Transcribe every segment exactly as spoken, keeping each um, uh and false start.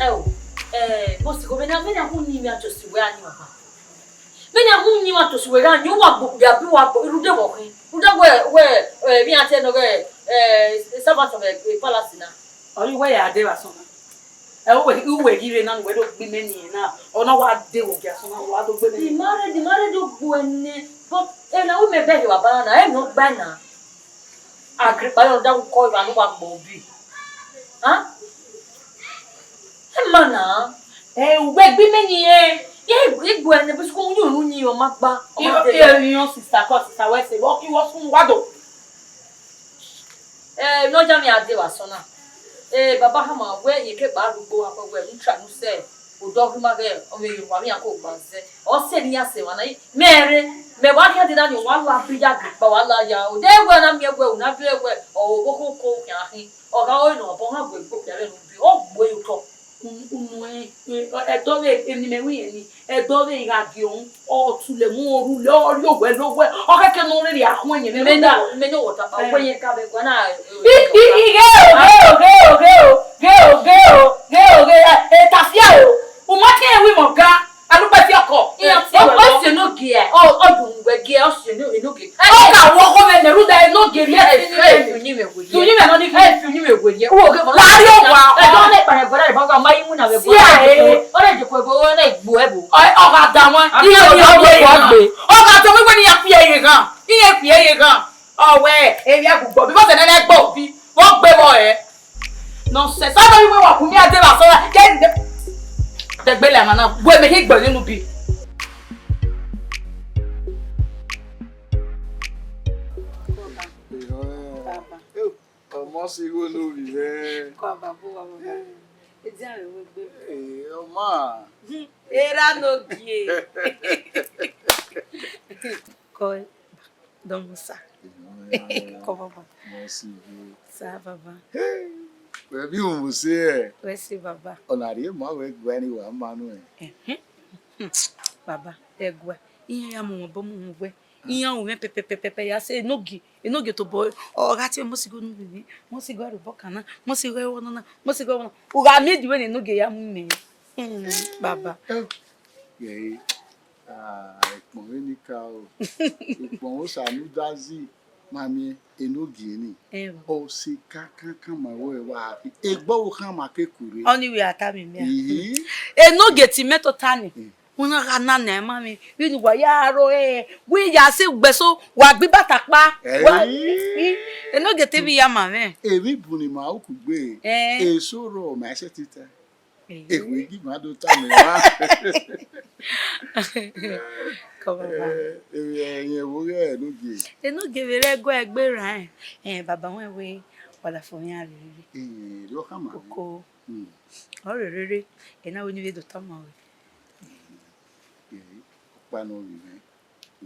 Ẹ o, ẹ, Mọsigọ, vbene, vbene a hu yin mwẹ a tosi wẹ a yin ọba. Vbene a hu yin mwẹ a tosi wẹ gha yin uwa gbo, ya bi uwa gbo, rhunmwuda vbe ọkhin. Rhunmwuda wẹ, wẹ, ẹ, vbe iran tie nọ ghe, ẹ, servant of, ẹ, palace na. Ọ re wẹ ya dee vbe asọn na. Ẹ, uwẹ, uwẹ ghi rre na, ne uwẹ do gbe imẹ ni na. Ọ na wa dee vbe ogie asọn na, wa do gbe imẹ. Di ma rre, di ma rre do gbe uẹ nẹ. But, ẹ, na wẹ mẹ bẹghe baba na, ẹ nọ gba na. Agrikpa rhunmwuda wẹ ukọ evba ne uwa gbe obi. Hẹn? Ẹ ma na. Ẹ, uwẹ gbe imẹ ni ẹ. Ẹ, igbuẹ ne bi sukun yu unu yin ọ ma gba. Ọ ma Iyo, dee. Iyo, iyo, sister, kọ sister, wẹ sẹ, wọ ki wọ sukun wa do. Ẹ, ne ọ ya mwẹ a dee vbe asọn na. Ẹ, baba hama wẹ, iyeke kpa rugbo, akpẹ wẹ, u try ne u sẹ. Odọ ghi ma ghẹ, ọ vbe ye owa vbe iran ko gba zẹ. Ọ sẹ ne iran sẹ emwa na, mẹ rre, mẹ wa khian dee na ni, wa la bi ya gbe kpa, wa la ya. O de wẹ na miẹn wẹ, u na biẹ wẹ, ọ, oghogho ko khian khin. Ọ gha ru nọ, ọ bọ han gbe gbe okpia vbe ne u bi, ọ gbe ye otọ. Unu, unu, ẹ, ẹ, ẹdọ vbe, eni mẹ wẹ irẹn ni, ẹdọ vbe I gha gie unu, ọ tule mu, ọ rhulẹ, ọ rrie owẹ lowẹ, ọ khẹke ne ọ rhirhi a khuẹn yẹn vbe Mẹ rhunmwuda. Ne, mẹ ne wọ tapa, Eh. Wẹ yẹn ka vbe gua na, eh, I, I, I, ghe o, ghe o, ghe o, ghe o, ghe o, ghe o, ghe o, ghe o, ghe o, eh, eh, tafia o. U ma kẹ wẹ imẹ ọga, Anukpẹfi ọkọ, iran ti wẹ lọ. Ọ si enogie, ọ, ọ dun wẹ gie, ọ si eno-, enogie. Ọ ka wọ ọghọ mwẹ nẹ, rhunmwuda enogie mẹ. Ẹ, ẹ, ẹ, fi uyinmwẹ werriẹ. Fi uyinmwẹ nọ ni fi. Ẹ, fi uyinmwẹ werriẹ. Uwẹ ghe vọ? Wa rrie owa. Ẹ, dọ nẹ kpa yẹn gua na, ma yi mu na vbe gua. Sia, eh. Ọ na joko ebo, ọ na gbo ẹbo. Ọ, ọ gha da wọn. Abi Iye ọ ni gha ọ gbe gbe. Ọ gha da wọn, wẹ ne iran kpia ye ghan. Iran kpia ye ghan. Ọ wẹ, erriọ agbugbo, bi vbọzẹ nẹ ne gbe obi, vbe ọ gbe vbọ rẹ. Nonsense. Sọdọ yi wẹ wa ku mi a dee vbe asọn na, ke de, de gbe lẹ emwa na, wẹ mẹ khin gbe nenu bi. Baba. Ọmọ si igho ne ovbi mwẹ. Kọ baba, baba. Edian rẹ wẹ gbe. Ee, ọma. Erha ne ogie. Kọ, dọmọ sa. Kọ baba. Ọmọ si igho. Sa baba. Wẹ bi uhunmwu se ẹ? Wẹ se baba. Ọ na rhie ma wẹ gua ni wa ma nuẹn. Ẹhẹn. Baba, ẹgua. Iran ya mu mwẹ obọ mu uhunmwu wẹ. Iran ru mwẹ pẹpẹpẹpẹ ya sẹ enogie, enogie tobọ, ọ gha tie mọ sigho ne uvbi mwẹ, mọ sigho ẹre obọ kan na, mọ sigho ẹre ọna na, mọ sigho ẹre ọna. U gha miẹn ediwe ne enogie ya mu mẹ. Hmm, baba. Ghe, ah, ekpọn vbe ni ka o. Ekpọn Osa ne u da zi, ma miẹn enogie ni. Ẹnrọ. Ọ sẹ kankankan ma wẹ wa khin. Egbe ọvbokhan ma ke ku rre. Ọni wẹ a tama mẹ. Ihi. Enogie te imẹ tota ni. Mm. Una gha na nẹ ma mwẹ, vbene uwa ya ro ẹre, wẹ ya sẹ ugbẹn eso, wa gbe ibata kpa. Wa, Ẹi. I, enogie te vbe ya ma mwẹ. Emwi bun ni ma ukugbe, Ẹn. Eso rrọọ ma sẹtin ta. Ẹi. Ekhue ghi ma do tama emwa. Kọ baba. Eh, emwi ẹyẹn vbe oghẹ enogie. Enogie vbe rre ẹguae egbe rran. Eh, baba wẹ wẹ, wa da fo iran rhie rhie. Eh, rhie ọkhama. Oko. Hmm. Ọ rhie rhie, ena wẹ ne I vbe do tama ruẹ. Eh, ọkpa ne ọ rhie mwẹ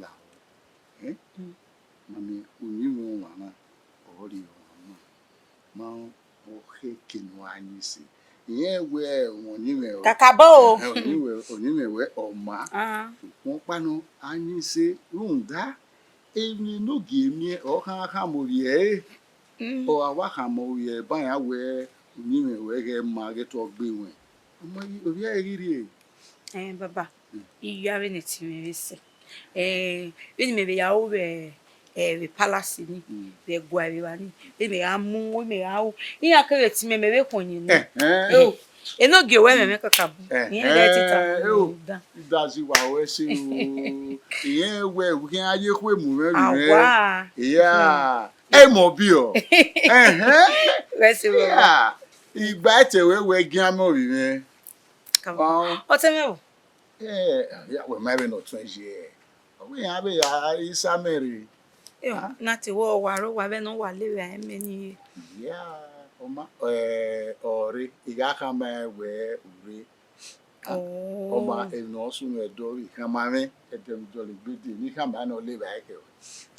lahọ. Eh? Mm. Ma miẹn uyinmwẹ ọmwa na, ọ rhie ọmwa na. Ma ọ khẹke ne ọ gha yin sẹ. Irẹn wẹ ọmwa uyinmwẹ o. Kakabọ o. Eh, uyinmwẹ, uyinmwẹ wẹ ọma. Ah. Sokpan ọkpa nọ, a yin sẹ rhunmwuda emwi ne enogie miẹn, ọ khan khama ovbi ẹre. Mm. Ọ gha wa khama ovbi ẹre ba iran wẹ uyinmwẹ wẹ ghẹ ma ghẹ tọ gbe ruẹn. Ọmọ, ovbi ẹre ghi rrie. Eh, baba, Mm. I ya vbene ẹtin mwẹ vbe sẹ. Eh, vbene imẹ vbe ya ru vbe, eh, vbe palace ni, Mm. vbe ẹguae vbe evba ni, vbene imẹ gha mu, vbene imẹ gha ru. Iran keghi ẹtin mwẹ, mẹ vbe khuọnmwi ni. Ẹhẹn. Eh, enogie wẹ mwẹ, mẹ kakabọ. Ẹhẹn. Iran ghẹ tita Eh, mu oh. Dan. Dazi wa wẹ sẹ o. Irẹn wẹ, wẹ khian ye ekhue mu mwẹ vbe mwẹ. Awa. Yeah. Ẹ mọ bi ọ. Ẹhẹn. Wẹ sẹ baba. Yeah. Igba ẹtẹ wẹ wẹ gian mẹ ovbi mwẹ. Kaba. Ọ. Ọtẹn mwẹ o. Eh, ya wẹ ma vbe ne ọ tuẹn ye. Ọ wẹ iran vbe ya isa mẹ rre. Yo, Ah. na te wẹ wa ro wa vbe ne wa le vbe a mẹ ni ye. Ya, ọma, eh, ọre, I gha khama wẹ u rre. Ah, Oh. ọma, emwi ne ọ sunu ẹdẹ ọ vbe khama mwẹ, ẹdẹ ne u dọlegbe dee, ne I khama ne ọ le vbe a kẹ.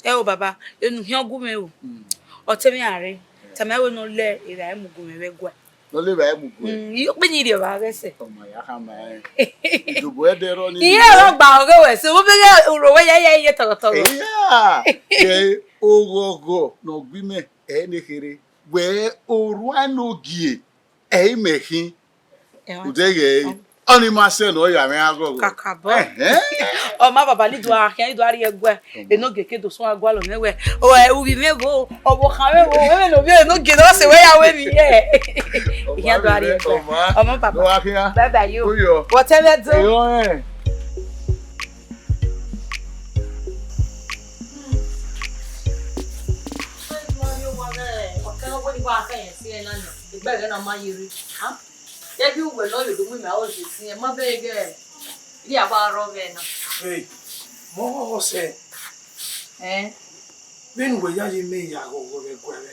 Ẹ o baba, enu khian gu mwẹ o. Mm. Ọtẹn mwẹ a rre, Yeah. tama wẹ ne ọ le evba mu gu mwẹ vbe ẹguae. Ne ọ le evba mu gu ẹ. Mm, I kpe ni rhie evba ghẹ sẹ. Ọma ya khama ẹ. Idobo ẹdẹ rọ ni Iye rọ gba ọghe wẹ, so wo bẹghe uro wẹ ya ya iye tọghọtọghọ. Eya, ẹ oghọghọ ne ọ gbe imẹ, ẹ ne kherhe. Wẹ orua ne ogie, ẹ i mẹ khin. Ẹ wa Ude ta. Ghe, ọni ma sẹ ne ọ ya mwẹ aghọghọ. Kakabọ. Ẹhẹn. Ọ ma baba ni do a khian, ni do a rhie ẹguae. Enogie ke do suẹn gualọ mwẹ wẹ, o, ẹ, uvbi mwẹ gho, ọvbokhan mwẹ gho, ẹmwẹ ne ovbi enogie ne ọ sẹ wẹ ya wẹ vbe iyẹ. Ọ ma Ihian do a rhie ẹguae. Ọ ma Ọ ma baba. Do a khian. Bye bye yo. Uyọ. Whatever do. Eyọ rẹn. Ẹgbẹghẹ na ma ye rre. Ẹghe uwẹ ne ọ ye do mu imẹ aro ye sin, ma bẹghe ighẹ a wa rrọọ vbe na. Hey, mẹ ọghọghọ sẹ. Ẹn. Vbene uwẹ yayi mẹ ya ghọghọ vbe ẹguae vbe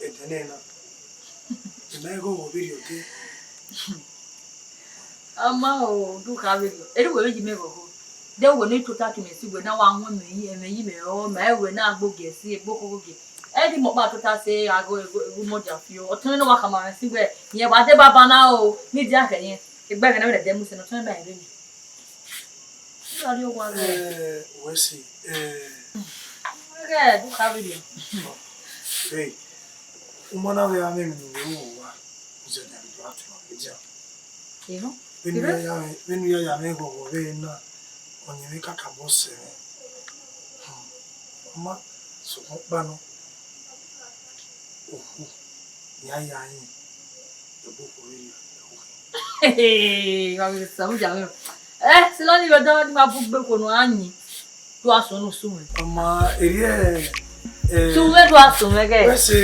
ẹdẹnẹrẹ na, I ma i ghọghọ vberriọ dee. Ọ ma o, do kha vberriọ. Erriọ uwẹ vbe yi mẹ ghọghọ. De uwẹ ne I tota ke imẹ si wẹ na wa wọn ẹmwẹ yi, ẹmwẹ yi mẹ ọ, ma wẹ na gbe ogie si, egbe okhokho ogie. Ẹ i ghi mẹ ọkpa tota sẹ a ghe, ghe, ghe Umọdia fi o. Ọtẹn mwẹ ne ọ wa khama mwẹ si wẹ, rẹn wa deba banna o, ne I dia khẹ rẹn. Egbe ẹghẹ ne ọ vbe nẹ ẹdẹ mu sẹ ne ọtẹn mwẹ ma rẹn rre. Ighẹ a rrie owa mwẹ. Eh, wẹ si, eh. Ẹghẹ, do kha vberriọ. Hey, u ma na vbe gha mwẹ emwi ne u vbe ru vbe owa, u zẹdẹ do gha tuan vbe dia. Vbene u ya ya mwẹ, vbene u ya ya mwẹ ghọghọ vbe na, ọ yẹn mwẹ kakabọ sẹ mwẹ. Hmm. Ọ ma sokpan ọkpa nọ, okhuo ne a ya yin, egbe okhuo vberriọ, ẹ hu khin. Wa vbe sa uya mwẹ. Eh, sẹ ne ọ ni vbe dọ ne ima bu gbe okhuo ne a yin. Do a sunu sunu. Ọ ma erriọ, eh, sunu do a sunu ghẹ. Wẹ sẹ.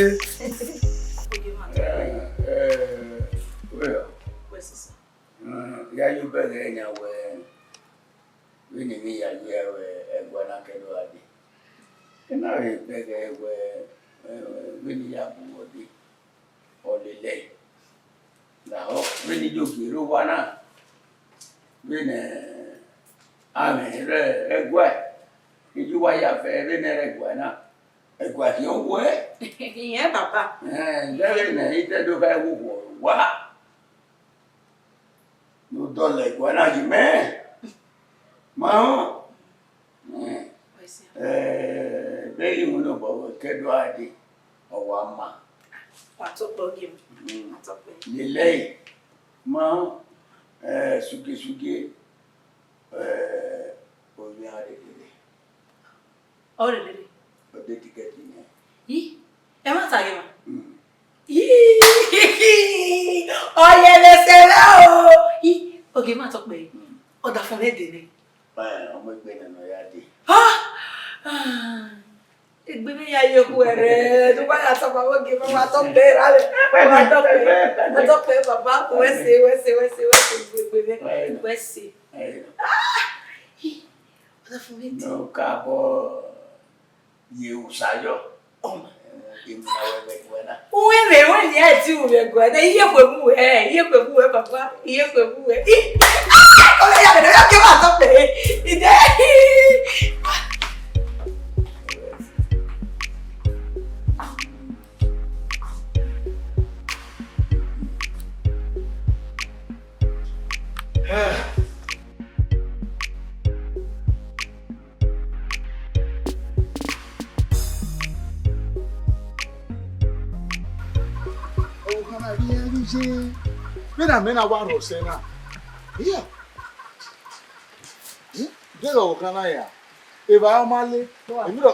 Eh, eh, well. Wẹ sẹ sa. Mm, ya yo bẹghe yan wẹ, vbene emwi ya ye wẹ ẹguae na ke do gha dee. I na vbe bẹghe wẹ, eh, vbene I ya bu wẹ dee, ọ lele ẹe. Lahọ, vbene I yo gie rre owa na, vbene a mwẹ rre ẹguae, I ye uwa ya fẹ vbene rre ẹguae na, ẹguae khian wẹ. Ihian baba. Eh, vbene I te do gha wu uwa. Ne u dọlọ ẹguae na yi mẹ. Ma họn. Eh, eh, vbe ghi winna obọ vbe ke do a dee, ọ wa ma. Wa tọkpẹ ogie. Mm. Wa tọkpẹ. Lele ẹe. Ma họn, eh, sugie sugie, eh, ovbi iran rre lele. Ọ rre lele. Ọ de tikẹti nẹ. Yi, ẹmwata ghe emwa. Mm. Yi, ọ ye vbe sẹ mwẹ o. Yi, ogie ma tọkpẹ. Mm. Ọdafẹn mwẹ dee nẹ. Eh, ọmọ egbe nẹ ne ọ ya dee. Ah! Ah! Egbe mwẹ ya ye okhuo ẹrẹ, ne uwa ya tọkpẹ, avbe ogie ma wa tọkpẹ ra vbe. Wa tọkpẹ, wa tọkpẹ, baba, wẹ sẹ, wẹ sẹ, wẹ sẹ, wẹ sẹ, egbe mwẹ, wẹ sẹ. Ah! Ọdafẹn mwẹ dee. Ne ọ ka bọ ye Usa yọ. Ọma. Uwẹ mwẹ, uwẹ ni a ti ru mwẹ guẹ, iye khuemu wẹ, iye khuemu wẹ, papa, iye khuemu wẹ. Ih! Ah! Ọ ya gẹdẹ, ọ ya ke wa tọkpẹ. Ide. Ọvbokhan na rhie ẹre iye, vbene amẹ na wa rhọ sẹ na. Iya. Hmm? Deghẹ ọvbokhan na ya, evba ọ ma le. Emwi rọ.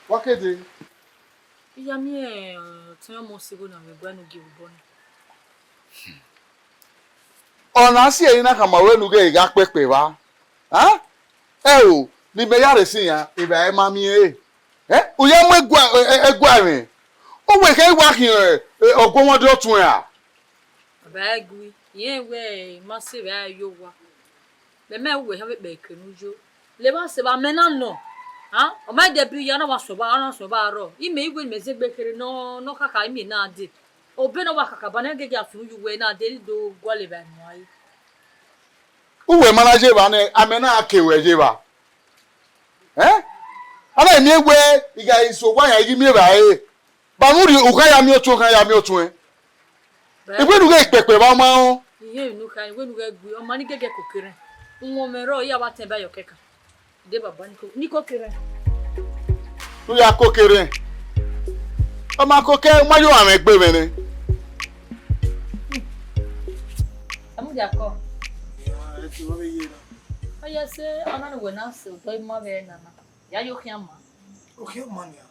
Wa kede. I ya miẹn ọtẹn ọmọ osigho na vbe ẹguae ne u gie vbe obọ na. Ọna si ẹre na khama ruẹ ne u ghẹ gha kpẹkpẹ evba. A? Ẹo, ne imẹ ya rre sin iran, evba ẹre ma miẹn ẹre. Ẹ? U ya mu ẹguae, ẹ, ẹguae mwẹ. U wẹ khẹ wa khian, ẹ, ọguọmwadia ọtuẹn ra? Baba ẹgui, irẹn wẹ I ma sẹ evba ẹre ye owa. Mẹ ma wẹ ehẹn vbe ekpẹn ke ne u yo. Levba sẹ evba mẹ na nọ. A? Ọ ma dẹ bi ya na wa sẹ evba, ọ na sẹ evba rrọọ. Imẹ i wẹ ne imẹ zẹ egbe kherhe nọ, nọ khakha imẹ na dee. Obọ ne ọ wa kakabọ ne gege a sunu ye uwẹ na dee, I do gualọ evba nọ a re. Uwẹ ma na ye evba nẹ, amẹ na ke ruẹ ye evba. Ẹ? A na miẹn wẹ I gha sẹ owa yan, I ghi miẹn evba ẹre. Ba ne u rhie, u kha ya miẹn otuẹn, u kha ya miẹn otuẹn. Bẹ I wẹ ne u ghẹ kpẹkpẹ vbe ọmwa rẹn. Iye inu kha, I wẹ ne u ghẹ gui, ọma ni gẹgẹ koko erhẹn. Uwọnmwẹ rrọọ, I ya vbe tẹn ba yọ kẹkan. De baba ni ko, ni koko erhẹn. U ya koko erhẹn. Ọ ma koko ẹre, u ma yo amwẹ egbe mwẹ nẹ. Yakọ. Ya, ẹ ti wẹ vbe ye na. Ọ ya sẹ ọna ne uwẹ na sẹ odọ ima vbe nana. Ya yo khian ma. Okhian ma nia.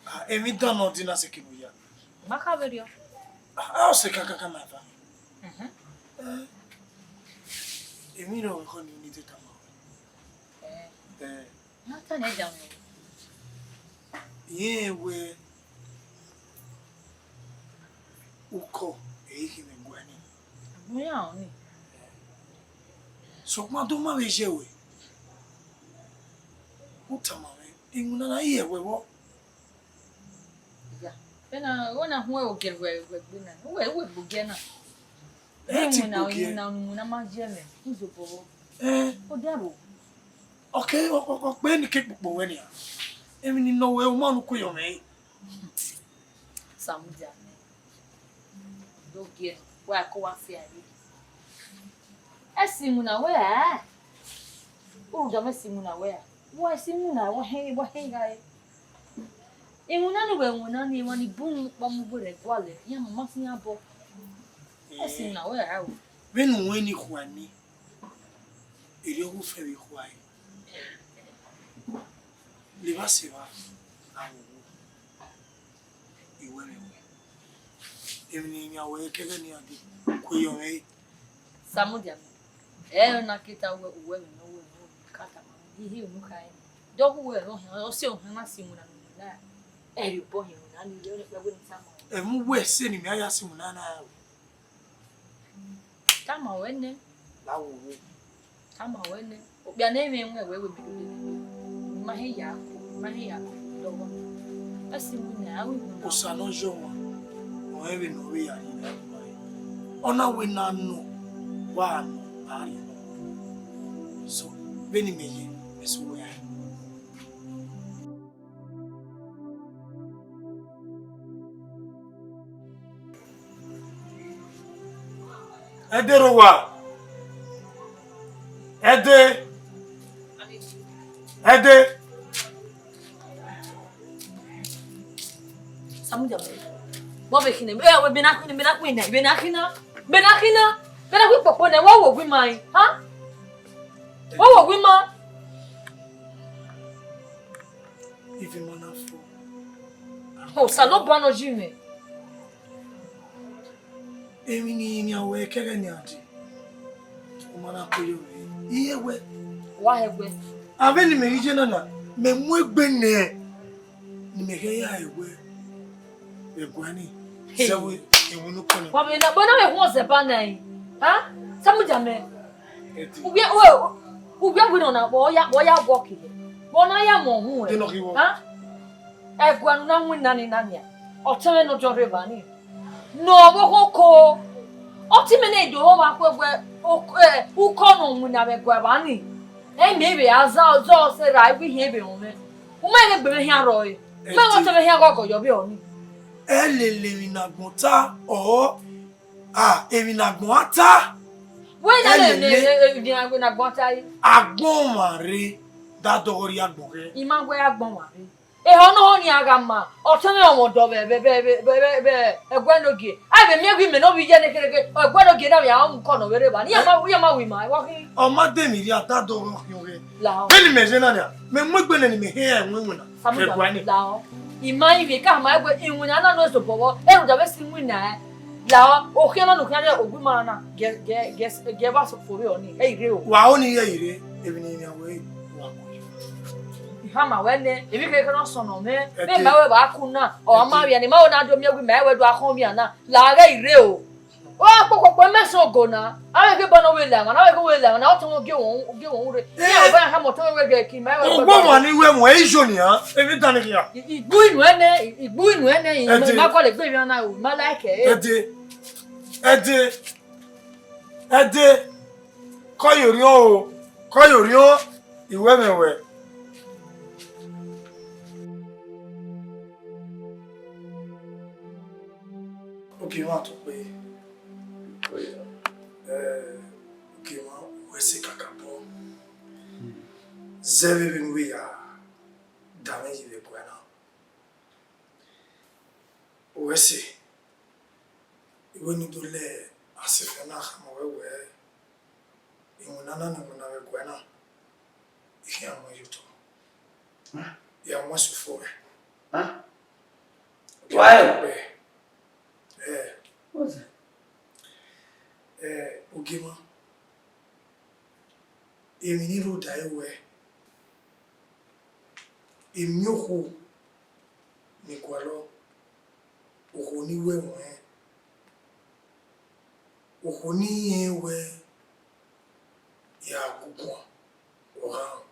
Ah, emwi dan nọ din na sẹ kene u ya. Ma kha vberriọ. Ah, ọ sẹ kakaka ma eva. Mhm. Eh, emwi nọ khọ ni ni te tama. Eh. Eh. Na ta nẹ, Jamiu. Irẹn wẹ ukọ ẹre i khin vbe ẹguae nii. Agbọn iran ọnii. Sokpan do ma vbe ye wẹ, u tama mwẹ, iwinna na i ye ẹwẹ vbọ? Ya, vbene wẹ na huẹn ogiẹ vbe ẹguae na, uwẹ, uwẹ gbe ogiẹ na. Ẹ ti gbe ogiẹ. Iwinna, iwinna, iwinna ma ye mwẹ, u zobọ vbọ. Eh. Ọ diarho. Ọ ke, ọ, ọ, ọ kpe ni ke kpokpo wẹ nia. Emwi ni nọ wẹ, u ma nu ku yọ mwẹ. Samudia mẹ. Do gie, wa ko wa fi ari. Ẹ si iwinna wẹ a? U rhunmwuda mwẹ si iwinna wẹ a? Wa si iwinna, wa hẹn, wa hẹn gha re. Iwinna ni wẹ iwinna ni, emwa ni bun kpọnmwẹ uwẹ rẹ gualọ, iran ma ma si iran obọ. Ẹ si iwinna wẹ a o. Vbene u wẹ ni khua ni, erriọ ọghe ufẹn vbe khua ẹre. Levba sẹ evba, a vbe owo. Iwẹ mwẹ wẹ. Emwi ne I yan wẹ kẹghẹ ne iran dee, ku yọ mwẹ re. Samudia mẹ, ẹ na ke ta wẹ uwẹ mwẹ nọ, uwẹ mwẹ ka tama mwẹ, ihi unu kha ẹn. Dọghe uwẹ rọ hian, ọ si ohian na si iwinna ne uwinna na. Ẹ rhie obọ hian na ni rre, ọ wẹ ne I tama. Ẹmwẹ uwẹ ẹse ne imẹ a ya si iwinna na ra ru. Tama wẹ nẹ. La wo wo. Tama wẹ nẹ. Okpia ne mwẹ wẹ wẹ wẹ mẹ dede. Ma he ya ko, ma he ya ko dọghọ. Ẹ si mu nẹ, a wi mu nẹ. Osa ne ọ yọ wan, ọ rẹn vbene ọ vbe ya rhie ne a rhie ma re. Ọ na wẹ ne a nọ, wa nọ, a rhie nọ. So, vbene imẹ ye, mẹ sẹ uwẹ rae. Ẹdẹ rre owa. Ẹdẹ. Ẹdẹ. Samudia, vbọ vbe khin nẹ? Ẹ, vbe na khin nẹ, vbe na khin nẹ, vbe na khin na, vbe na khin na, vbe na khin kpokpo nẹ, wẹ wo gu ima rin, ha? Wẹ wo gu ima. Ivbi ima na fo. Osanobua ne ọ yi mwẹ. Emwi ne I yan wẹ kẹghẹ nian dee, u ma na kue yọ mwẹ. I hẹ wẹ. Wa hẹ wẹ. Avbe ne imẹ ghi ye na na, mẹ mu egbe nẹ ne imẹ ghẹ ya hẹ wẹ. Ẹguae ni, zẹ vbe iwinna ukọ nẹ. Wa vbe na, vbe na vbe huẹn ọzẹba na rin? Ha? Samudia mẹ. Ẹdẹ. Uwẹ, uwẹ, uwẹ wẹ nọ na, vbe ọ ya, vbe ọ ya wọ kehẹ. Vbe ọ na ya mọ uhunmwu ẹ. Dena ọ ghi wọ. Ha? Ẹguae ne u na winna ni na nia, ọtẹn mwẹ ne ọ diọn rre evba ni. Ne ọ vbe okhọko. Ọtẹn mwẹ ne do vbe ovba khuẹ wẹ, oko, ẹ, ukọ ne ọ winna vbe ẹguae evba ni. Ẹ mẹ vbe a za, za ọse ra, I wẹ ihiẹn vbe rọnmwẹ. U ma vbe gbe mwẹ hian rrọọ re. Ma vbe ọtẹn mwẹ hian ghọghọ yọ vbe ọ ni. Ẹ lele emwi ne agbọn ta, ọ, a, emwi ne agbọn a ta. Wẹ na lele emwi ne agbọn ta re. Agbọn ọmwa rre, da dọghọ rrie agbọn ghẹ. I ma wẹ agbọn ọmwa rre. Ehe ọnọhọ ni a gha ma, ọtẹn mwẹ ọmwa ọdọ vbe, vbe, vbe ẹguae ne ogie. A vbe miẹn ghi mẹ ne ovbi iye ne kherhe, ẹguae ne ogie na vbe a mu ukọ ne ọ vbe rre evba. Iran ma, iran ma wi ma, vbe ọ khin. Ọ ma de emwi rhia, da dọghọ khian ọghẹ. Lahọ. Vbene imẹ ye na nia, mẹ mu egbe nẹ ne imẹ hẹ iran iwinna. Samudia, ẹguae ni. Lahọ. I ma rinmwian, I ka ma wẹ iwinna na nọ zobọ vbọ, erha uda vbe si iwinna ẹre. Lahọ, okhian na ne u khian rre ogu ima na, gie, gie, gie, gie vbe a sẹ fo vbe ọ ni, ẹ i rre o. Wa ho ni, ẹ i rre, emwi ne I yan wẹ, wa kue. I khama wẹ nẹ, emwi kherhe ne ọ sọnnọ mwẹ, vbe ma wẹ vbe a ku na, ọ ma vbiẹ ne ima wẹ na do miẹn wẹ ima wẹ do a khọn vbiẹ na, la ghẹ i rre o. Wa kpokpokpo, mẹ sẹ ogo na, avbe ghẹ bọ ne ọ vbe la ẹmwẹ na, avbe ghẹ wẹ la ẹmwẹ na, ọ tọn mwẹ ogie wọn, ogie wọn rre. Iran ọba iran khama otọ mwẹ wẹ ghẹ ke ima wẹ. Ogbọ ọmwa ni wẹ ẹmwẹ, ẹ i yo nian, emwi dan ni khian. I, I gbu inu ẹnẹ, I, I gbu inu ẹnẹ, I ma, I ma gọlọ egbe emwi na o, I ma like ẹre. Ẹdẹ, ẹdẹ, ẹdẹ, kọ ye orhiọn o, kọ ye orhiọn, I wẹ ẹmwẹ wẹ. Oke, ima tọ kpe. Ẹ, oke, ima, wẹ sẹ kakabọ. Zẹ vbe vbene u vbe ya da mwẹ yi vbe ẹguae na. Wẹ sẹ, I wẹ ne u do lẹ Asifẹ na khama wẹ wẹẹ, iwinna na ne iwinna vbe ẹguae na, I khian mu ẹre ye otọ. Ya mu ẹse fo mwẹ. Why? Ẹ, ẹ, Ogiemwa, emwi ne I rho da ẹre wẹẹ, I miẹn okhuo ne I gualọ, okhuo ne I ru ẹmwẹ, okhuo ne I rẹn wẹẹ ya gu guan, ọ gha rẹn,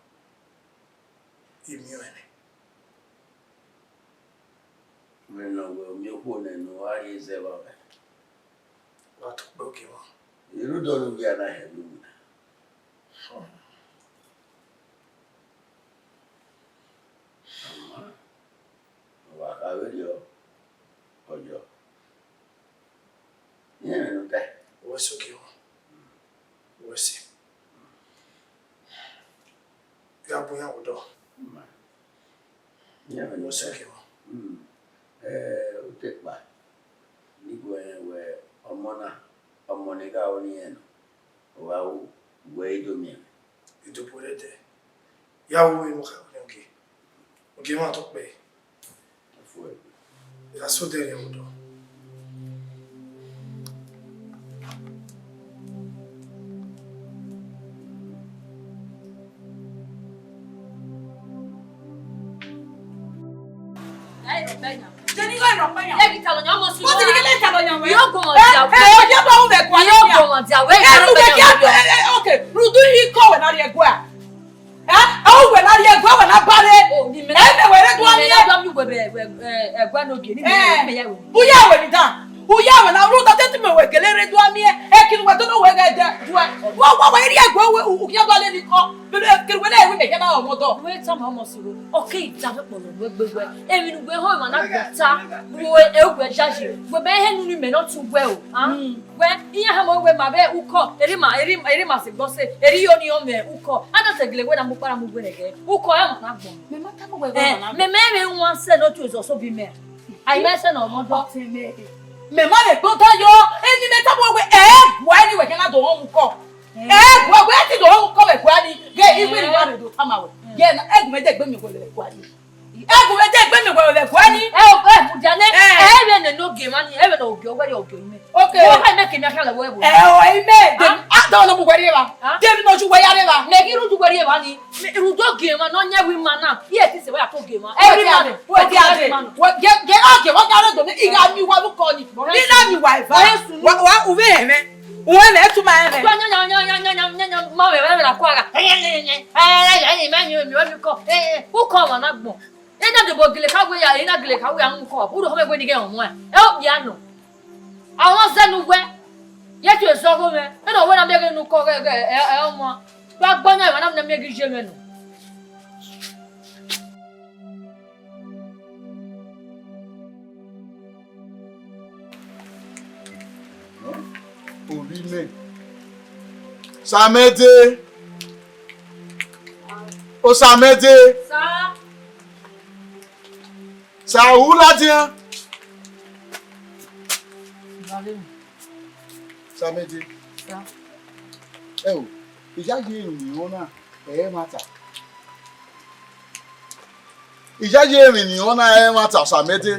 I miẹn ọnrẹn nẹ. Vbene ọ wẹẹ, u miẹn okhuo nẹ ne u gha rrie zẹ vbe avbe. Wa tọ kpẹ Ogiemwa. Erhudọ ne u ghi a na hẹ vbe uwẹ. Ama, ọ wa kha vberriọ, ọ yọ. Iran ẹmwẹ ne u ta. Wẹ sẹ Ogiemwa. Wẹ sẹ. Ya bu iran vbe odọ. Iran ẹmwẹ ne u ta. Wẹ sẹ Ogiemwa. Ẹ, u te kpa. Ne I guẹ rẹn wẹẹ, ọmọ na, ọmọ ne I gha ru ne irẹn nọ, ọ gha ru, wẹ I do miẹn. I do bu ẹre dẹ. Ya ru vbene u kha ru nẹ Ogie. Ogiemwa tọ kpẹ. Ya sẹ odẹ rhie vbe odọ. Rhunmwuda ikọ wẹ ne a rhie ẹguae. Ẹ, ọ wẹ ne a rhie ẹguae, wẹ ne a ba rre. Ẹ, mẹ wẹ rre do miẹn. Ẹguae ne Ogie ni mẹ ya wẹ. U ya wẹ ni dan. U ya wẹ na rhunmwuda te mẹ wẹ gele rre do miẹn. Ẹ, kiri wẹ do no wẹ ghe dẹ. Wa, wa, wa rhie ẹguae wẹ u khian do lele ikọ. Kiri wẹ na wẹ mẹ khian na ọmọ dọ. Wẹ tama ọmọ siro. Ọ ke da vbe kpọlọ wẹ gbe wẹ. Emwi ne uwẹ họn emwa na gbẹn ta, vbe ẹ uwẹ yayi, wẹ mẹ hẹ unu ni mẹ ne ọ tu wẹ o, a? Wẹ, iran hama wẹ ma vbe ukọ, eri ma, eri, eri ma sẹ gbọ sẹ, eri yo ni ọ mwẹ ukọ. A na sẹ gele wẹ na mu kpara mu wẹ nẹgẹ. Ukọ ẹ ma na gbọn. Mẹ ma tama wẹ Eh, ọmọ na mẹ mẹ vbe wan sẹ ne ọ tu ezọ so bi mẹ. Ai mẹ sẹ ne ọmọ dọ. Mẹ ma vbe gbọn ta yọ, eni mẹ tama wẹ, ẹ, guẹ ni wẹ kẹ na do họn ukọ. Ẹ, guẹ, wẹ ti do họn ukọ vbe guẹ ni, ghe iwẹ ni na rhe do tama wẹ. Ghe na, ẹ gu mẹ de gbe mi wẹ vbe guẹ ni. Ẹ gu mẹ de gbe mi wẹ vbe guẹ ni. Ẹ o, ẹ mudia nẹ, Eh. ẹ vbe nene Ogiemwa ni, ẹ vbe ne Ogie wẹ rrie Ogie mẹ. Okay. Wẹ mẹ ke mi akha lẹ wẹ wẹ. Ẹ o, ẹ mẹ de, Ah. a do no mu wẹ rrie evba. Ah. De mi no ju wẹ ya rrie evba. Mẹ ghi ru ju wẹ rrie evba ni. Mẹ ru do Ogiemwa nọ, ọ yan wẹ ima na. Iye ti sẹ wẹ ya to Ogiemwa. Every man. Wẹ dia de. Wẹ dia de. Wẹ ge, ge Ogie, wẹ ga ro do mi, I gha mi wa vbe ukọ ni. Ni na mi wa eva. Wẹ sunu. Wa, wa, u vbe hẹ mẹ. U vbe hẹ mẹ, tu ma hẹ mẹ. Wa nya, nya, ma vbe, vbe, vbe na kua gha. Ẹ, ẹ, ẹ, ẹ, ẹ, ẹ, ẹ, ma mi, mi, mi, mi kọ. Ẹ, ẹ, ukọ ọmwa na gbọn. Ena de bo gele kha wẹ ya, ena gele kha wẹ ya mu kọ. U do khọ mẹ wẹ ni ghẹ ọmwa. Ẹ okpia nọ. Àwọn zẹ ne uwẹ. Ye tu ezọ gho mwẹ. Ena wẹ na miẹn ghe ne ukọ ghẹ, ghẹ, ẹ, ẹ, ọmwa. Gba gbọ na, wa na miẹn ghe iye mwẹ nọ. Ovbi mẹ. Osamẹde. Osamẹde. Sa. Sa hu ladian. Osamẹde. Sa. Ẹ o, iyayi emwi ne I rẹn na, ẹ i ẹmwata. Iyayi emwi ne I rẹn na, ẹ i ẹmwata, Osamẹde.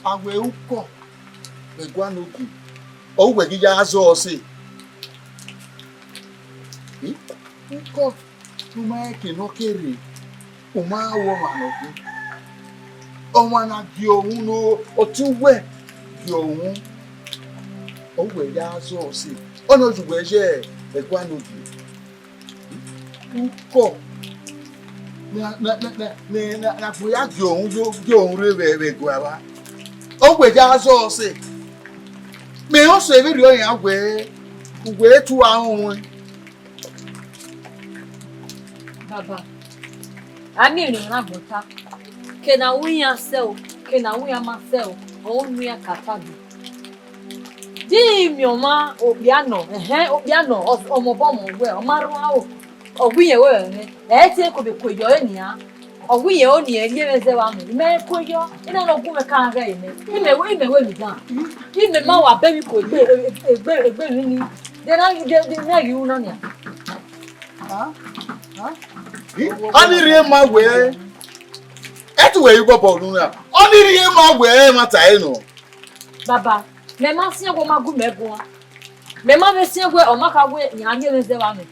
A wẹ ukọ vbe ẹguae ne Ogie, ọ wẹ ghi ya zọ ọse. Ukọ ne u ma rẹn eke ne ọ ke rre, u ma ru ọmwa ne ọ gu. Ọmwa na gie uhunmwu ne ọtẹn uwẹ gie uhunmwu, ọ wẹ ya zọ ọse. Ọnii ọ ye uwẹ ye ẹguae ne Ogie. Ukọ ne a, ne a, ne a, ne a, ne a, ne a, ne a gbe ya gie uhunmwu yo, gie uhunmwu rre vbe, vbe ẹguae evba. Ọ wẹ ya zọ ọse. Mẹ i rẹn ọse vberriọ iran wẹẹ, uwẹ i tua rọnmwẹ. Baba, a miẹn emwi ne ọ na gbọn ta, ke ne a ru iran sẹ o, ke ne a ru iran ma sẹ o, ọ ru ne iran ka ta dee. Di I miẹn ọmwa okpia nọ, ẹhẹn, okpia nọ, ọ, ọmọ obọ ọmọ wẹ, ọ ma rua o, ọ gu iyẹn wẹ ẹmwẹ, ẹ i te ko vbe ku yọ ẹre nian. Ọ wẹ irẹn ọnii rhie mwẹ zẹ vbe amwẹ, mẹ ku yọ, ena ne ọ gu mwẹ ka ghe mẹ. Imẹ wẹ, imẹ wẹ emwi dan. Imẹ ma wa bẹmwẹ iko egbe, egbe, egbe emwi ni. De na, de, de na ghi ru na nia. Ọnii rhie ma wẹ, ẹ tu wẹ ye obọ unu na. Ọnii rhie ma wẹ, ẹmwata ẹre nọ. Baba, mẹ ma siẹn wẹ ọ ma gu mẹ guan. Mẹ ma vbe siẹn wẹ ọ ma kha wẹ iran rhie mwẹ zẹ vbe amwẹ.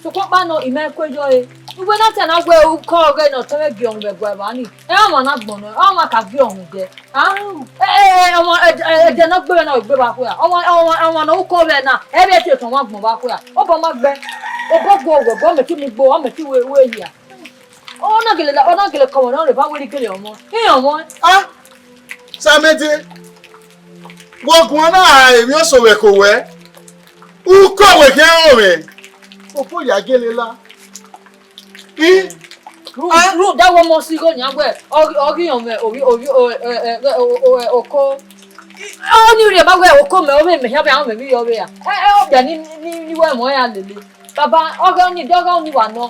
Sokpan ọkpa nọ, imẹ ku yọ ẹre. Uwẹ na ta na wẹ ukọ ọghe ne ọ tọmwẹ gie ọhunmwu vbe ẹguae evba ni, ẹ ọmwa na gbọn nọ, ọmwa ka gie ọhunmwu dẹ. Ah, ẹ, ẹ, ẹ, ọmwa, ẹ, ẹ, ẹdẹ ne ọ gbe vbe na, ọ gbe vbe akhuẹ. Ọmwa, ọmwa, ọmwa ne ukọ vbe na, ẹ vbe tie otọ ọmwa gbọn vbe akhuẹ. Obọ ma gbẹ, obọ gbe owẹ, obọ mẹ ti mu gbo, ọ mẹ ti wẹ, wẹ hia. Ọ na gele la, ọ na gele kọmọ ne ọ rhe ba wẹ gele ọmọ. Iran ọmọ. Ah, Samẹdẹ, wẹ guan na emwi ọso vbe ẹko wẹ. Ukọ wẹ khian rọnmwẹ. Opo ya gele la. I, Ru, ah, ru da wẹ ọmọ si igho nian wẹ, ọ ghi, ọ ghi rọnmwẹ ovbi, ovbi, o, ẹ, ẹ, o, o, ẹ, oko. Ọnii rhie ma wẹ oko mẹ, ovbi mẹ hia vbe, ahọn mẹ vbe yọ vbe ra. Ẹ, ẹ, ọ bia ni, ni, ni wẹ mọ ya lele. Baba, ọghe ọnii, de ọghe ọnii wa nọ.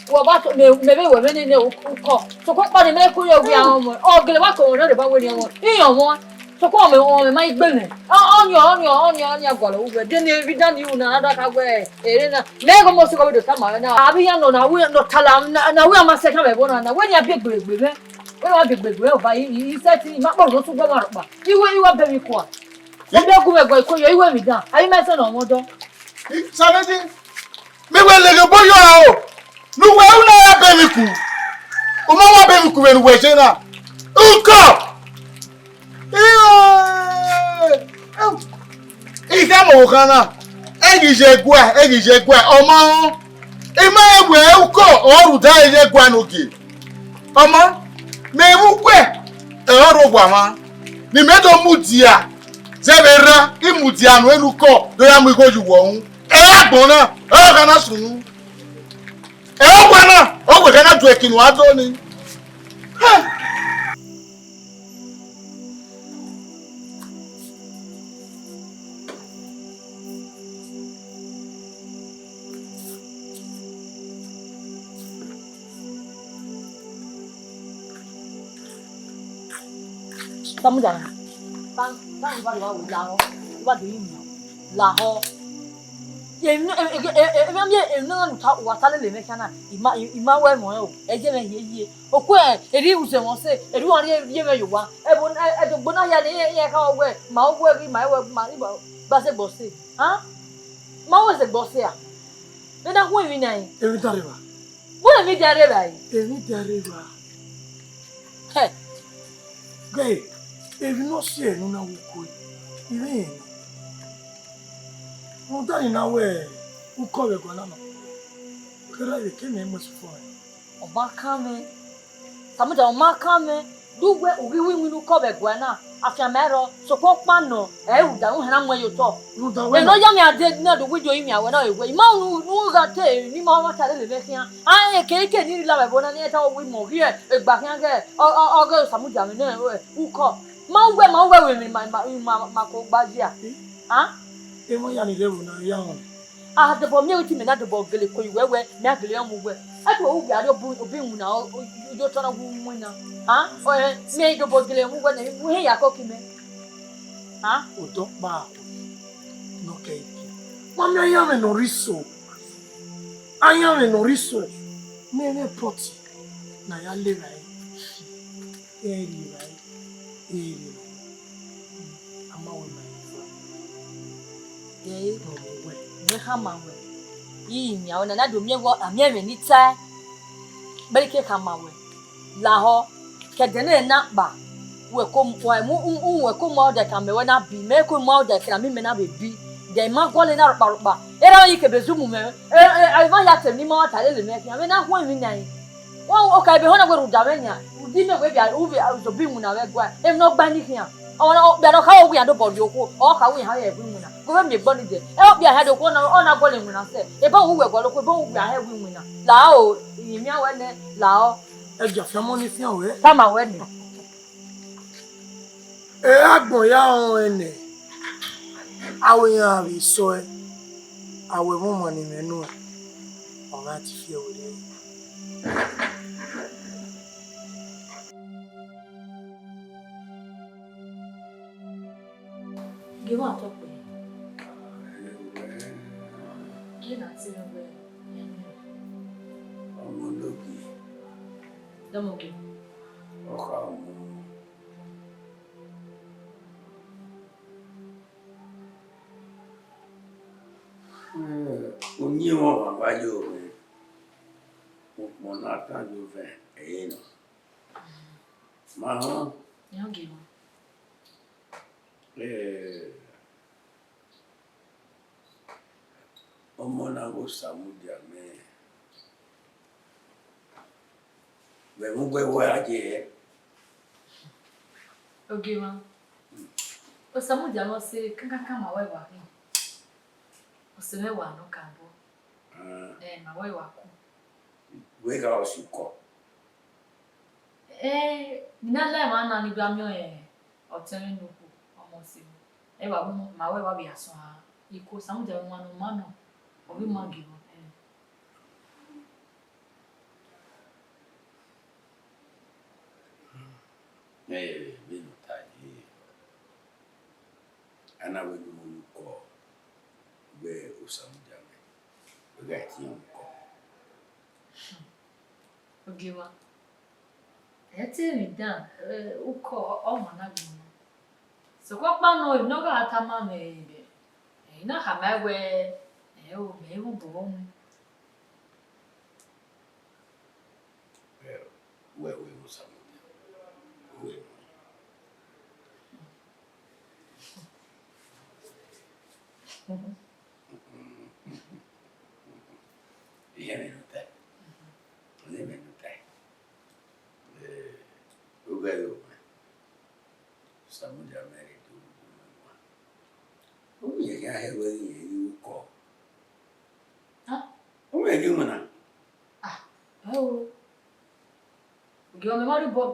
Wẹ ọba to, mẹ, mẹ vbe wẹ vbe nene u-, ukọ. Sokpan ọkpa ne mẹ ku yọ wẹ ahọn mẹ. Ọ gele wa kọ mwẹ ne ọ rhe ba wẹ ne ọ mwẹ. Iran ọmọ. Sokpan ọmọ, ọmọ ma i gbe mwẹ. Ọ, ọnii, ọnii, ọnii, ọnii gualọ ru wẹ. De ne vbe dan ni ru na, na da ka wẹ ere na. Mẹ ghe ọmọ si ghe vbe do tama mwẹ na. Avbe iran nọ na, wẹ nọ tala na, na wẹ a ma sẹ khian vbe ẹvbo na na. Wẹ ne a biẹ gberegbe mwẹ. Wẹ ne a biẹ gberegbe mwẹ, ọba, i, i, i sẹtin, i ma kpọlọ ne ọ sẹ ugbẹn mwa rhọkpa. I wẹ, i wa bẹmwẹ iko a. Wẹ bẹghe gu mwẹ guan iko yọ, i wẹ emwi dan. A i ma sẹ ne ọ mwẹ ọdọ. Samẹdẹ, mẹ wẹ leghe obọ yọ o. Ne uwẹ u na ya bẹmwẹ iku. U ma wa bẹmwẹ iku vbene uwẹ ye na. Ukọ. I gha mọ ọvbokhan na, ẹ ghi ye ẹguae, ẹ ghi ye ẹguae, ọ ma rẹn. I ma rẹn wẹ ukọ ọre rhunmwuda ẹre ye ẹguae ne ogie. Ọ ma, mẹ vbe uwẹ, ẹ ọre owa mwa, ne imẹ do mudia, zẹ vbe erha, I mudia nuẹn ne ukọ do ya mu igho ye uwẹ uhunmwu. Ẹ i agbọn na, ọ gha na sunu. Ẹ owa na, ọ wẹ gha na du ẹki ne uwa do ni. Hẹ! Tamudia, ta, ta, uwa do lahọ, uwa do yin lahọ. Emwi ne, e, e, e, emwi ne, emwi ne uwa ta lele mwẹ khian na, I ma, I, I ma wẹ mọ rẹn o, ẹ ye mwẹ hiehiere. Okue, erriọ uzẹ mwẹ ọse, erriọ uwa rhie, rhie mwẹ ye owa. Ẹvbo, ẹ, ẹdogbo na hia ne iran, iran kha wẹ, ma wẹ ghi, ma wẹ, ma, ba sẹ egbe ọse. Han? Ma wẹ sẹ egbe ọse a? Vbene a khuẹn emwi na rẹn. Emwi dan rre evba. Wẹ emwi dan rre evba re? Emwi dan rre evba. Hẹ. Ghe, emwi ne ọ si ẹre ne u na wu kue, I vbe rẹn nọ. Rhunmwuda ne I na wẹ ukọ vbe ẹguae na nọ, kherha vbe ke mẹ mu ẹsufọ rẹn. Ọ ma kan mwẹ. Samudia, ọ ma kan mwẹ. De uwẹ u ghi ru iwinna ukọ vbe ẹguae na, afianma i rrọọ, sokpan ọkpa nọ, ẹ i rhunmwuda, u hana mu ẹn ye otọ. Rhunmwuda wẹ nọ. Eno ya mwẹ a de na do wi do yin mwẹ, wẹ na vbe wẹ. I ma unu, ne u gha te, ne I ma wa ta lele mwẹ khian. A, eke, eke ne I rri la vbe ẹvbo na, ne I ta wẹ imẹ ọ ghi egba khian ghẹ, ọ, ọ, ọ ghe Samudia mwẹ nẹ, ẹ, ukọ. Ma uwẹ, ma uwẹ vbe emwi ma, ma, ma, ma ko gba ye a. Eh? A? Emwa ya ni rre ẹvbo na, ya họn. A dobọ miẹn wẹ te imẹ na dobọ gele ko ye uwẹ wẹ, mẹ a gele rẹn mu uwẹ. Ẹ tuẹ uwẹ a rrie obọ, obọ iwinna, o, o, ye otọ na wu iwinna. A? Ọ, ẹ, mẹ i dobọ gele mu uwẹ nẹ, u hẹ ya kọki mẹ. A? Odọ ọkpa ne ọ kẹ ike. Ma miẹn ayanmwẹ ne ọ rre iso. Ayanmwẹ ne ọ rre iso. Mẹ mwẹ pọti ne a ya le evbare. Ẹ rri evbare, ẹ rri evbare. A ma wẹ ma rẹn fua. Ẹ, ọ wẹ wẹ, wẹ khama wẹ. I miẹn ọna, na do miẹn wẹ, a miẹn ẹmwẹ ne I tae. Gberike khama wẹ. Lahọ, ke ẹdẹ ne na kpa, wẹ ko mu, wẹ mu, u, u, wẹ ko mu ọdẹ kan mẹ wẹ na bi, mẹ ko mu ọdẹ kan mẹ na vbe bi. Dẹ I ma guọlọ na rhọkpa rhọkpa. Erha ọnii kebe zu mu mẹ, e, e, emwa hia te emwi ne I ma wa ta lele mwẹ khian, vbene a khuẹn emwi na rẹn. Wa, okaro ebe họn na wẹ rhunmwuda mwẹ nian, rhunmwuda imẹ wẹ vbe, u vbe, u zobọ iwinna vbe ẹguae, emwi ne ọ gba ni khian. Ọmwa ne okpia ne ọ kha wẹ iran dobọ rrie okhuo, ọ kha wẹ iran gha re ẹvbo iwinna. Gu vbe miẹn egbe ọnii dẹ, ẹ, okpia hia do okhuo na, ọ na guọlọ iwinna sẹ, ebe uwẹ gualọ okhuo, ebe uwẹ a hẹ ẹvbo iwinna. Lahọ, I miẹn wẹ nẹ, lahọ. Ẹ gia fian ọmọ ni fian wẹ. Tama wẹ nẹ. E agbọn ya rọnrẹn nẹ, aro iran vbe sọe, aro ẹmwẹ ọmwa ne imẹ nuẹn, ọ gha te fi ẹvbo rre. Gie mwa tọ kpẹẹ. Gie na te mwẹ wẹẹ, ọmọ Ologie. Dọmọgie. Ọ kha mu. Eh, uyinmwẹ ọmwa vba ye mwẹ, ukpọn ne a kan ye ovẹn ẹre nọ. Ma họn. Ẹ, ọmọ na ghe Osamudia mẹ, vbe ẹmwẹ uwẹ a ye hẹ. Ogie mwa, Osamudia ne ọ sẹ kankankan ma wẹ wa khin. Ọ sẹ mwẹ wa nọ kabọ. Ẹ, ma wẹ wa ku. Wẹ gha ọ si ukọ. Ẹ, ne a la emwa na ni gba miẹn ọtẹn mwẹ ne okhuo, ọmọ ọse mwẹ. Ẹ wa ma wẹ wa vbe a suẹn a, iko Osamudia mwẹ wan ne ọ ma nọ, ọ vbe ma gie mwẹ. Ẹ. Ẹ, vbene ọ ta ye, a na wẹ ne u mu ukọ vbe Osamudia mwẹ, wẹ gha tie ukọ. Ogie mwa, ẹ te emwi dan, ẹ, ukọ ọmwa na gbọnọ. Sokpan ọkpa nọ, emwi ne ọ gha tama mwẹ, ẹ, I na khama ẹe wẹẹ, ẹ, o, mẹ i vbe obọ mu. Wẹ, wẹ, wẹ, Osamudia. Wẹ. Iye mwẹ ne u ta. Iye mwẹ ne u ta. Eh, u ghẹ yo mwẹ. Osamudia mẹ rre do ru mwẹ wa. U miẹn khian hẹ wẹ irẹn ghi ru ukọ. Ah. U miẹn ghi winna. Ah, ẹ o. Ogie, mẹ ma rhie obọ.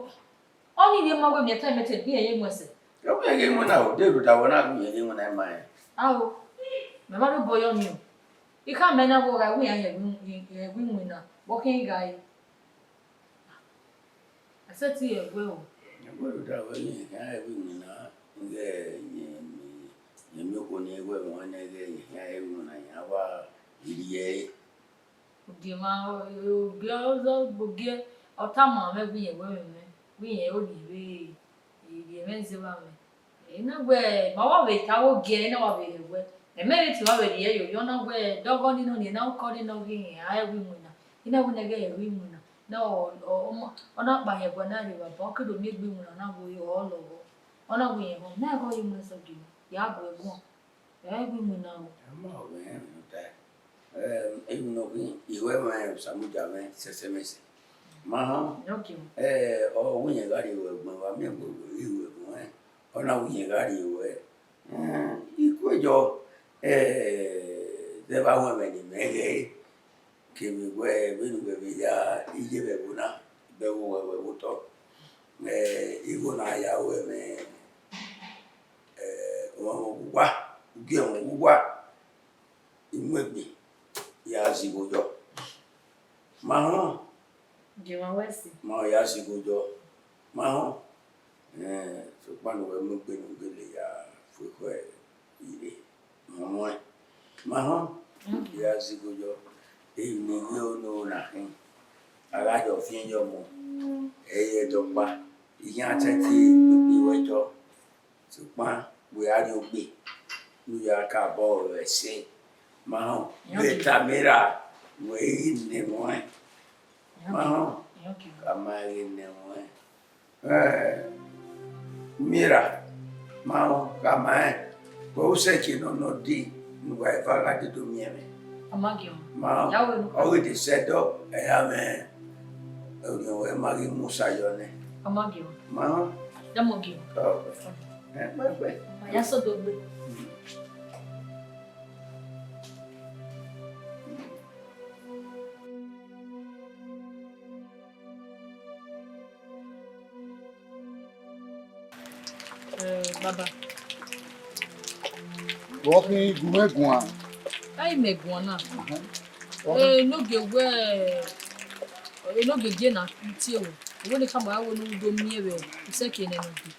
Ọnii vbe ma wẹ miẹn time mẹ te gbe irẹn ye mu ẹsẹ. U miẹn ghi winna o, de rhunmwuda wẹ na gbe irẹn ghi winna ima rẹn. Ao, mẹ ma rhie obọ yọ nii o. I khama ẹe na wẹ ọ gha wẹ irẹn hẹ ẹvbo iwinna, vbe ọ khian gha re. A sẹtin rẹn wẹ o. Ẹvbo rhunmwuda wẹ irẹn khian hẹ ẹvbo iwinna, ighẹ irẹn, irẹn miẹn okhuo ne irẹn wẹ ẹmwẹ nẹ ighẹ irẹn khian hẹ ẹvbo iwinna, iran wa rhie ẹre. Ogie mwa, ogie ọzọ, ogie ọ tama mwẹ wẹ irẹn wẹ ẹmwẹ, wẹ irẹn ro rhie vbe, rhie ẹmwẹ zẹ vba mwẹ. Ena wẹ, ma wa vbe ta vbe ogie, ena wa vbe rhie ẹwẹ. Ẹmwẹ rhie te wa vbe rhie yo, ọ na wẹ, dọghọ ni nọ ni, ena ukọ ni nọ ghi rẹn, a ẹvbo iwinna. Ena wẹ ne ẹghẹ ẹvbo iwinna. Na ọ, ọ, ọ ma, ọ na kpa irẹn ẹguae na rre evba, ọ ke do miẹn egbe iwinna na wẹ ọ lọghọ. Ọ na wẹ irẹn họn, na ẹghẹ ọ ye mu ẹsẹ ogie, ya bu ẹguae. Ẹ i winna o. Ẹ ma ọ vbe rẹn emwi ne ọ ta. Ẹ, emwi ne ọ khin, I wẹ mwẹ Osamudia mwẹ sẹsẹ mwẹ sẹ. Ma họn. Ẹ, ọ wẹ irẹn gha rrie ruẹ ẹgbọn, wa miẹn wẹ wẹ rrie ruẹ ẹgbọn, ẹ, ọ na wẹ irẹn gha rrie ruẹ. Ẹ, I kue jọ, ẹ, zẹ vbe a ru ẹmwẹ ne imẹ ghẹ re. Kevbe wẹ vbene uwẹ vbe ya iye vbe ẹvbo na, vbe ẹvbo wẹ, vbe ẹvbo otọ, ẹ, igho na ya ru ẹmwẹ, ẹ, ọmwa uwa, ugie ọmwa uwa, I mu egbe ya zẹ igho yọ. Ma họn. Gie mwa wẹ ẹse. Ma ya zẹ igho yọ. Ma họn. Ẹ, sokpan ne uwẹ mu egbe ne u gele ya fu ekhọe ire. Ma muẹn. Ma họn. Mm. Ya zẹ igho yọ. Emwi ne I ye unu na khin. A gha yọ fiẹn yọ mu. Ẹ i re ẹdẹ ọkpa. Iran tẹte kpekpe ruẹ yọ. Sokpan wẹ a rrie ogbe ne u ya ka bọ vbe ẹse. Ma họn. Vbe tama erha, wẹ i ghi nẹ muẹn. Ma họn. Ka ma ghi nẹ muẹn. Ẹ, Mira, ma họn, ka ma rẹn, wẹ u sẹ ekie nọ nọ dee ne uwa eva gha dee do miẹn mwẹ. Ọ ma giẹn. Ma họn, ya wẹ nu. Ọ ghi de sẹ dọ, ẹ ya mwẹ, orhiọn wẹ ma ghi mu osa yọ nẹ. Ọ ma giẹn. Ma họn. Ya mọ giẹn. Ọ, ẹ, pẹpẹ. Ma ya sẹ odọ gbe. Eh, baba. Vbọ khin gu mwẹ guan? Ai, mẹ guan na. Ahan. Eh, enogie wẹ, enogie gie na tie wẹ. Wẹ ne khama wẹ ne u do miẹn vbe isẹke nẹ nọ gbe.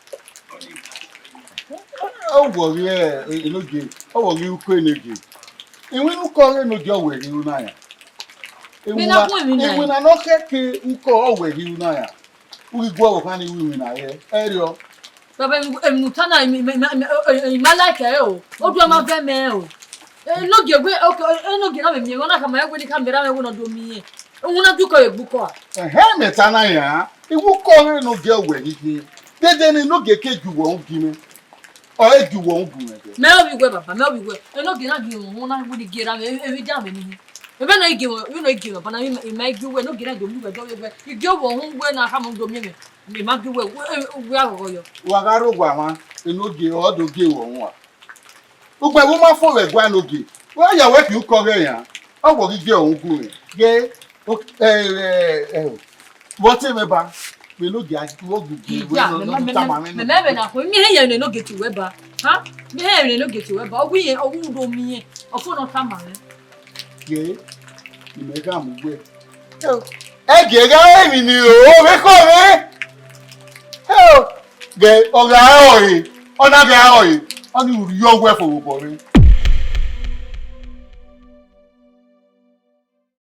Ọ wọ ghi Enogie, ọ wọ ghi uko Enogie. Iwinna ukọ ọghe Enogie ọ wẹ ghi ru na ya. Vbe na gu emwi na Iwinna ne ọ khẹke ukọ ọ wẹ ghi ru na ya. U ghi gu ọvbokhan ni ru iwinna ye ẹriọ. Baba, emwi ne u ta na, I ma like ẹre o. Oduẹ ma vẹ mẹ o. Enogie wẹ, okay, Enogie na vbe miẹn, ọ na khama ẹre wẹ ne I khama erha mwẹ wẹ ne ọ do miẹn. Uhunmwu na dukọ vbe gbe ukọ a? Ẹhẹn, mẹ ta na ya, iwinna ukọ ọghe Enogie ọ wẹ ghi khin. Dede ne Enogie ke ju wẹ uhunmwu gi mwẹ. Ọ i gie uwẹ uhunmwu gu mwẹ dẹ. Mẹ ovbi wẹ baba, mẹ ovbi wẹ. Enogie na gie mwẹ uhunmwu na wẹ ne I gie erha mwẹ, emwi dan mwẹ ni. Ẹmwẹ ne I gie mwẹ, vbene I gie mwẹ baba na, I ma gie uwẹ, ne Enogie na do miẹn uwẹ dọvbiẹ wẹ, I gie uwẹ uhunmwu wẹ ne a khama do miẹn mwẹ, I ma gie uwẹ, wẹ, wẹ aghọghọ yọ. Wa gha rre owa mwa, Enogie ọ do gie uwẹ uhunmwu a. Ugbẹn vbe u ma fo vbe ẹguae Enogie, wa ya wẹ khin ukọ ọghe yan, ọ wọ ghi gie uhunmwu gu mwẹ. Ghe, o, ẹ, ẹ, ẹ, vbe ọ te mwẹ ba, vbe Enogie a, vbe ọ gu gie, vbe Iya, ọ mẹ, mẹ, mẹ, tama mwẹ mẹ, mẹ, mẹ vbe na khuẹ, miẹn hẹ yẹ ne Enogie tie uwẹ ba. Ha? Miẹn hẹ yẹ ne Enogie tie uwẹ ba. Ọ wẹ irẹn, ọ wẹ u do miẹn, ọ fo ne ọ tama mwẹ. Ghe, imẹ gha mu wẹ. Ẹ gie gha emwi ni ro vbe khọ mwẹ. Ghe, ọ gha rọre, ọ na gha rọre, ọ ni u rhie owẹ fo vbe obọ mwẹ.